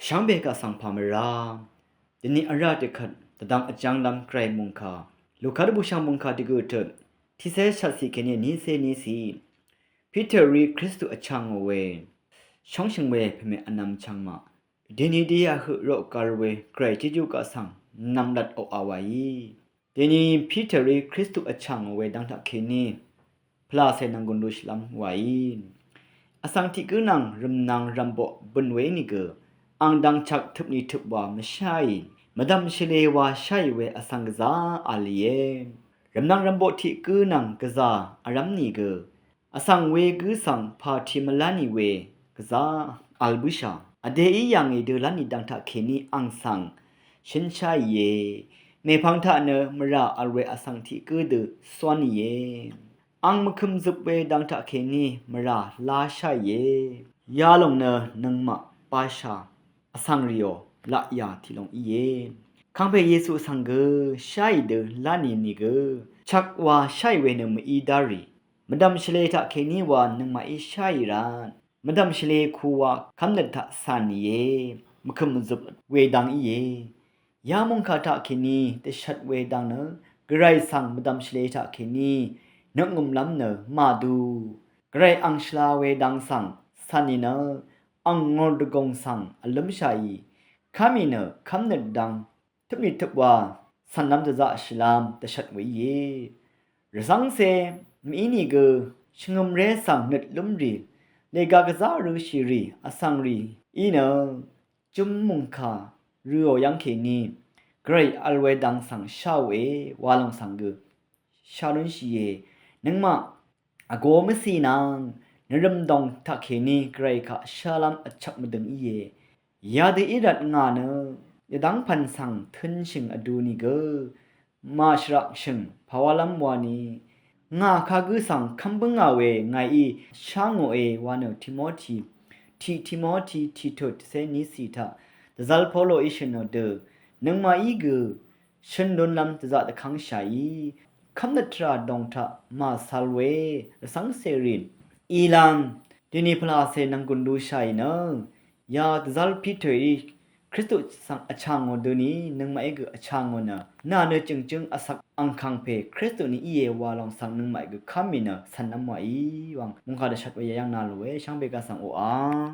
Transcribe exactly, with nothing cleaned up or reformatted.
Shvngbe kaq svng pà mvrá dvni vrá dvkvt dvdvng vjv́nglv́m gvray mòngkà Luka dvbùshv̀ng mòngkà dvgø̀ tøt tiqcé shvtcì kèní nícé nícì Piter í Kristu vchv̀ngò we shóngshø̀ng we pèmè vnvm chvngmaq dvni dvyà høq roqgvr we gvray tiqjú kaq svng nv̀mlat oqà wàí. Dvni Piter í Kristu vchv̀ngò we dvng taqkèní pvlacè nvnggùn lushìlv́m wàí. Vsvng tiq gǿ nvng rvmnvng rvmboq bø̀n we ínìgø ang dvngchvk tøpni tøp wa mvsháì, mvdv̀m shvlē wa sháì we vsvng gvzà v̄l íe. Rvmnvng rvmboq tiq gǿ nvng gvzà vrv́m nìgø vsvng wegǿ svng pàti mvlá nì we gvzà v̄l bǿshà. Vdèí yà ngì dø lá nì dvng taqkèní ang svng shǿn sháìe. Mèpvng taq nø mvrà v̄l we vsvng tiq gǿ dø cwán nìe. Ang mvkø̀m zøp we dvng taqkèní mvrà lá sháìe. Yalòng nø nøngmaq bashà vsvng rìò laqyà tiq long íe. Kangpe Yesu svng gø sháì dø lá nì nìgø chvk wa sháì we nø mv-í dá rì. Mvdv̀m shvlē taqkèní wa nøngmaqí sháì rvt mvdv̀m shvlē ku wa kv́mnøt taq cà nìe. Mvkø̀m mvzøp we dvng íe. Ya mòngkà taqkèní dvshvt we dvng nø gvray svng mvdv̀m shvlē taqkèní nøkngø̀mlv́m nø màdu. Gvray ang shvla we dvng svng cà nì nø ang ngòr dvgùng svng vlǿmshàì. Kv́mì nø kv́mnøt dvng tøpni tøp wa cv̀nlv́m dvzaqshìlv́m dvshvt we íe. Rvzv́ngcè mv-í nìgø shvngø̀mré svng nøt lúmrì lèga gvzà rø̄shìrì vsvng rì í nø jøm mòngkà rø̄ò yv́ngkèní gvray v̄l we dvng svng sháòe wa lòng svng gø shá lúnshìe. Nøngmaq vgō mvcì nvng nvrø̀m dòng taqkèní gvray kaq shálv́m vchvk mvdøng íe. Yadø í rvt ngà nø yvdv́ng pv̀n svng tø̄nshø̀ng vdu nìgø màshvraqshø̀ng pàwálv́m wani ngà kagǿ svng kv́m bǿngà we ngàí shá ngòe wa nø Timoti, tiq Timoti tiq tut tiqcé nícì taq dvzv́l Polo í shø̀nò dø nøngmaqí gø shøn lúnlv́m dvzaq dvkv́ngshàí kv́mnøt tvrà dòng taq màcv̄l we rvcv́ngcè rìn ìlv́m dvni pvlacè nvnggùn lushàì nø ya dvzv́l Piter í Kristu svng vchà ngò døni nøngmaqí gø vchà ngò nø nà nø jø̀ngjǿng vsvk angkangpè Kristu ni íe wa lòng svng nøngmaqí gø kv́mì nø cv̀nlv́m wàí wvng mòngkà dvshvt we yayv́ng nà lòe shvngbe gvsvng oqà